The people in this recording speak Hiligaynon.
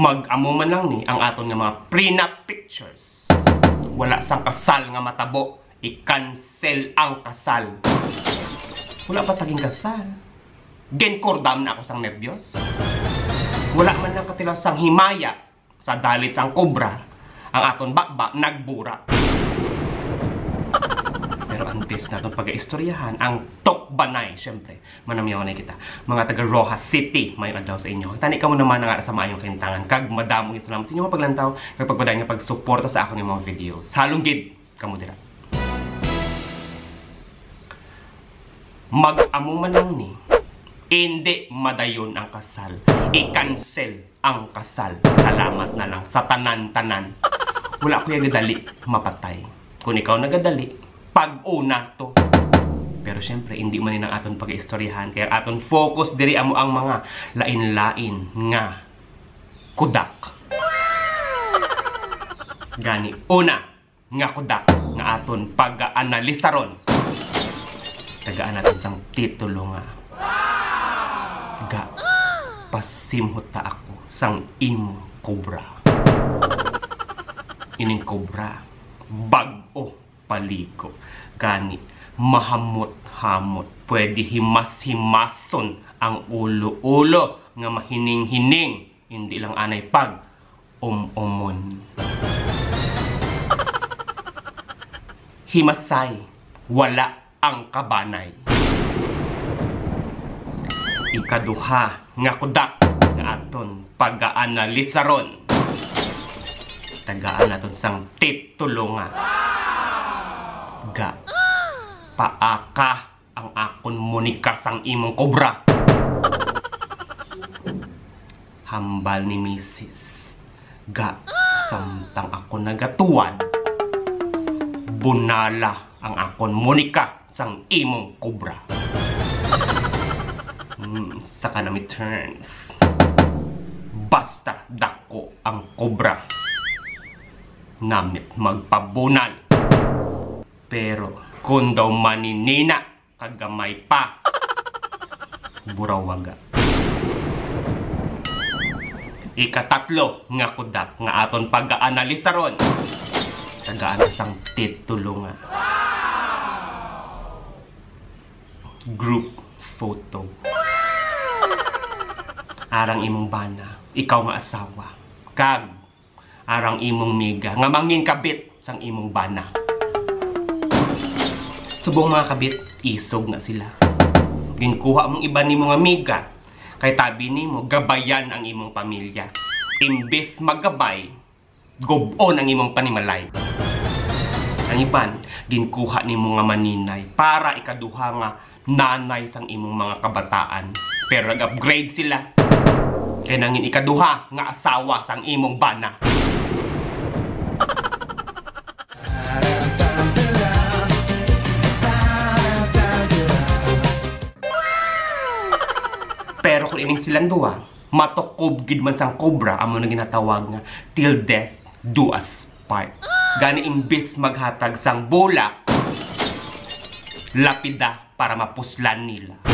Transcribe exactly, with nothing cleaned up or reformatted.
Pag amo man lang ni ang aton nga mga prenup pictures, wala sang kasal nga matabo, i-cancel ang kasal. Wala pa taging kasal. Ginkordam na ako sang nerbyos. Wala man lang katilaw sang himaya sa dalit sang kobra, ang aton baba nagbura. Pero antes naton pagaistoryahan ang tukbanay, syempre, manamyaw na kita. Mga taga Roxas City, may adlaw sa inyo. Tani kamo naman nga sa maayong kaintangan, kag madamo nga salamat sa inyo nga paglantaw, kag pagpadayon nga pagsuporta sa akon nga mga videos. Halong gid kamo dira. Mag-amo man lang ni, hindi madayon ang kasal. I-cancel ang kasal. Salamat na lang sa tanan-tanan. Wala ko ya gadali mapatay. Kung ikaw nagadali, pag-una to. Pero syempre, hindi man ni ang aton pag-istoryahan. Kaya ang aton focus diri amo ang mga lain-lain nga kudak. Gani, una nga kudak nga aton pag-analisaron. Tagaan naton sang titulo nga Ga, pasimhot ta ako sang imong kobra. Ining kobra, bag-o paligo. Gani, mahamot-hamot. Pwede himas-himason ang ulo-ulo nga mahining-hining. Hindi lang anay pag um-umon. Himasay, wala ang kabanay. Ikaduha nga kudak nga aton pag-aanalisaron. Tagaan naton sang titulo nga Ga, paaka ang akon Monica sang imong kobra. Hambal ni Misis. Ga, samtang ako nagatuwad, bunala ang akon Monica sang imong kobra. Hmm, saka na may turns. Basta dako ang kobra, namit magpabunal. Pero kung daw maninina, kag gamay pa. Burawaga. Ikatatlo nga kudak nga aton pag-aanalisaron. Tagaan sang titulo nga Group photo. Arang imong bana, ikaw nga asawa, kag arang imong miga nga mangin kabit sang imong bana. Subong mga kabit, isog na sila. Ginkuha mong iban nimo nga miga, kay tabi nimo gabayan ang imong pamilya. Imbis maggabay, gub-on ang imong panimalay. Ang iban, ginkuha nimo nga maninay para ikaduha nga nanay sang imong mga kabataan. Pero nag-upgrade sila. Kay nangin ikaduha nga asawa sang imong bana. Pero kung ining silang duwa, matukob gid man sang kobra, amo na ginatawag nga till death do us part. Gani, imbis maghatag sang bulak, lapida para mapuslan nila.